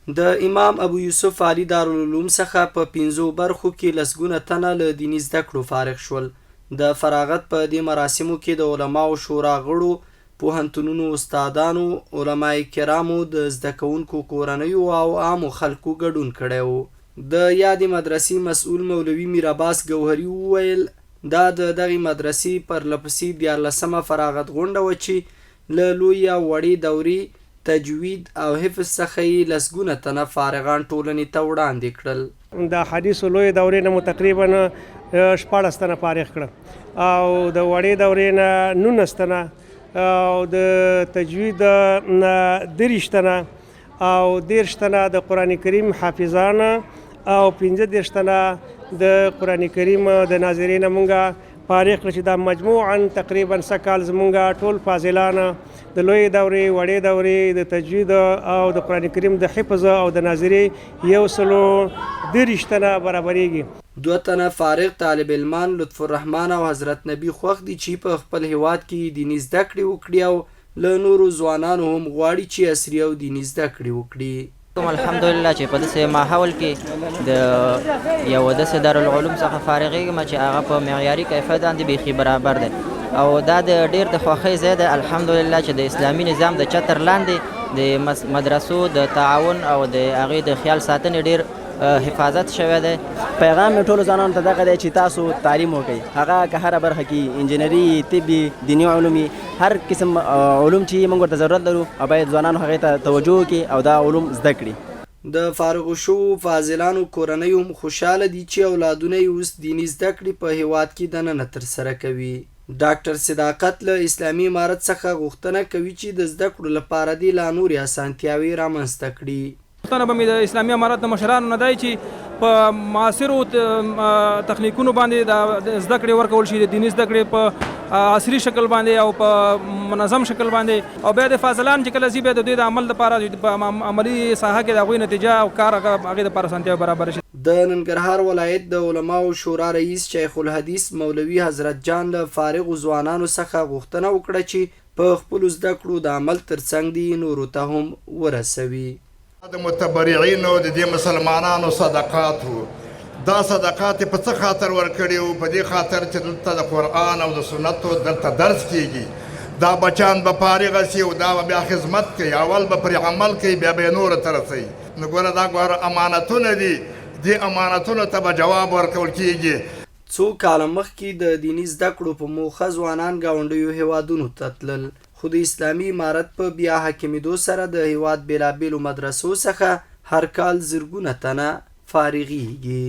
د امام ابو یوسف عالي دارالعلوم څخه په پنځو برخو کې لسګونه تنه له دیني زده کړو فارغ شول. د فراغت په دې مراسمو کې د علماوو شورا غړو، پوهنتونونو استادانو، علماء کرامو، د زده کوونکو کورنیو او عامو خلکو ګډون کړی و. د یادې مدرسې مسؤل مولوي میرعباس ګوهري وویل، دا د دغې مدرسې پرلپسې دیارلسمه فراغت غونډه وه چې له لویې او وړې دورې، تجوید او حفظ څخه یې لسګونه تنه فارغان ټولنې ته وړاندې کړل. د احادیثو لویې دورې نه مو تقریباً 16 تنه فارغ کړه او د وړې دورې نه 19 تنه او د تجوید نه 23 تنه او 30 تنه د قرآن کریم حافظان او 35 تنه د قرآن کریم د ناظرې نه مونږه فارغ کړ چې دا مجموعاً تقریباً سږکال زمونږ ټول فاضلان د لویې دورې، وړې دورې، د تجوید او د قرآن کریم د حفظ او د ناظرې 123 تنه برابرېږي. دوه تنه فارغ طالب علمان لطف الرحمن او حضرت نبي خوښ دي چې په خپل هېواد کې یې دیني زده کړې وکړي او له نورو ځوانانو هم غواړي چې عصري او دیني زده کړې وکړي. کوم الحمدلله چې په داسې ماحول کې د یو داسې دارالعلوم څخه فارغېږم چې هغه په معیاري کیفیت باندې بیخي برابر دی او دا د ډیر د خوښۍ ځای دی الحمدلله چې د اسلامي نظام د چتر لاندې د مدرسو د تعاون او د هغې د خیال ساتنې ډیر حفاظت شوی دی. پیغام مې ټولو ځوانانو ته دغه دی چې تاسو تعلیم وکړئ، هغه که هره برخه کې انجینري، طب، دیني علوم، هر قسم علوم چې موږ ورته ضرورت لرو او باید ځوانانو هغې ته توجه وکړي او دا علوم زده کړي. د فارغو شوو فاضلانو کورنۍ هم خوشاله دي چې اولادونه یې اوس دیني زده کړې په هېواد کې دننه ترسره کوي. ډاکټر صداقت له اسلامي امارت څخه غوښتنه کوي چې د زده کړو لپاره دې لا نورې اسانتیاوې رامنځته کړي. غوښتنه به مې د اسلامي امارت د مشرانو نه دی چې په معاصرو تخنیکونو باندې د زده کړې ورکول شي، د دیني زده کړې په عصري شکل باندې او په منظم شکل باندې، او بیا د فاضلان چې کله ځي بیا د دوی د عمل لپاره په عملي ساحه کې د هغوی نتیجه او کار هغې لپاره اسانتیا برابره شي. د ننګرهار ولایت د علماوو شورا رئیس شیخ الحدیث مولوي حضرت جان له فارغو ځوانانو څخه غوښتنه وکړه چې په خپلو زده کړو د عمل تر څنګ دې یې نورو ته هم ورسوي. د متبرعینو د دې مسلمانانو صدقات وو، دا صدقات یې په څه خاطر ورکړي وو؟ په دې خاطر چې دلته د قرآن او د سنتو دلته درس کیږي، دا بچان به فارغه سي او دا به بیا خدمت کوي، اول به پرې عمل کوي بیا به یې نورو ته رسوي. نو ګوره دا ګوره امانتونه دي، دې امانتونو ته به جواب ورکول کیږي. څو کاله مخکې د دیني زده کړو په موخه ځوانان ګاونډیو هېوادونو ته تلل، خو د اسلامي امارت په بیا حاکمېدو سره د هېواد بېلابېلو مدرسو څخه هر کال زرګونه تنه فارغېږي.